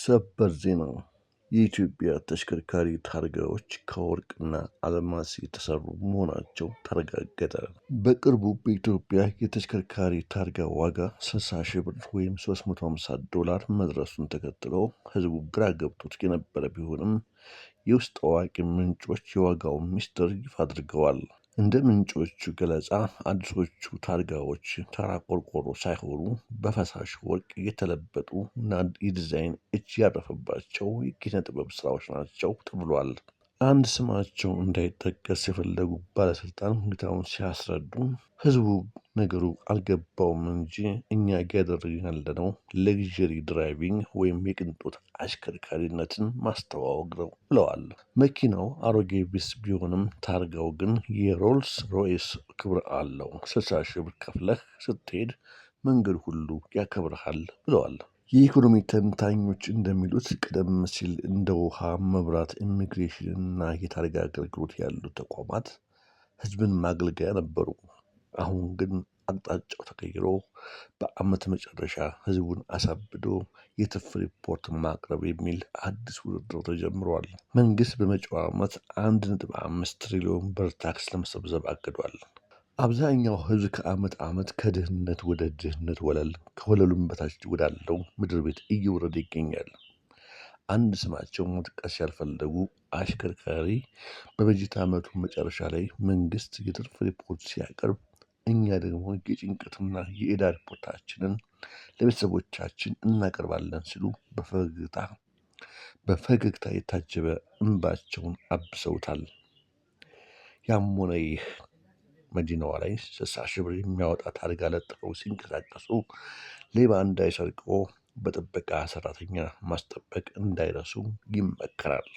ሰበር ዜና! የኢትዮጵያ ተሽከርካሪ ታርጋዎች ከወርቅና አልማዝ የተሰሩ መሆናቸው ተረጋገጠ። በቅርቡ በኢትዮጵያ የተሽከርካሪ ታርጋ ዋጋ 60 ሺህ ብር ወይም $350 መድረሱን ተከትሎ ሕዝቡ ግራ ገብቶት የነበረ ቢሆንም፣ የውስጥ አዋቂ ምንጮች የዋጋውን ሚስጥር ይፋ አድርገዋል። እንደ ምንጮቹ ገለጻ አዲሶቹ ታርጋዎች ተራ ቆርቆሮ ሳይሆኑ በፈሳሽ ወርቅ የተለበጡ እና የዲዛይን እጅ ያረፈባቸው የኪነ ጥበብ ስራዎች ናቸው ተብሏል። አንድ ስማቸው እንዳይጠቀስ የፈለጉ ባለስልጣን ሁኔታውን ሲያስረዱ፣ ህዝቡ ነገሩ አልገባውም እንጂ እኛ እያደረግን ያለነው luxury driving ወይም የቅንጦት አሽከርካሪነትን ማስተዋወቅ ነው ብለዋል። መኪናው አሮጌ ቪትዝ ቢሆንም ታርጋው ግን የሮልስ ሮይስ ክብር አለው። 60 ሺህ ብር ከፍለህ ስትሄድ መንገድ ሁሉ ያከብርሃል ብለዋል። የኢኮኖሚ ተንታኞች እንደሚሉት ቀደም ሲል እንደ ውሃ፣ መብራት፣ ኢሚግሬሽን እና የታርጋ አገልግሎት ያሉ ተቋማት ህዝብን ማገልገያ ነበሩ። አሁን ግን አቅጣጫው ተቀይሮ በዓመት መጨረሻ ህዝቡን አሳብዶ የትርፍ ሪፖርት ማቅረብ የሚል አዲስ ውድድር ተጀምሯል። መንግስት በመጪው ዓመት 1.5 ትሪሊዮን ብር ታክስ ለመሰብሰብ አቅዷል። አብዛኛው ህዝብ ከዓመት ዓመት ከድህነት ወደ ድህነት ወለል፣ ከወለሉም በታች ወዳለው ምድር ቤት እየወረደ ይገኛል። አንድ ስማቸው መጥቀስ ያልፈለጉ አሽከርካሪ፣ በበጀት ዓመቱ መጨረሻ ላይ መንግስት የትርፍ ሪፖርት ሲያቀርብ እኛ ደግሞ የጭንቀትና የዕዳ ሪፖርታችንን ለቤተሰቦቻችን እናቀርባለን ሲሉ በፈገግታ የታጀበ እንባቸውን አብሰውታል። ያም ሆነ ይህ መዲናዋ ላይ 60 ሺህ ብር የሚያወጣ ታርጋ ለጥፈው ሲንቀሳቀሱ ሌባ እንዳይሰርቅዎ በጥበቃ ሰራተኛ ማስጠበቅ እንዳይረሱ ይመከራል።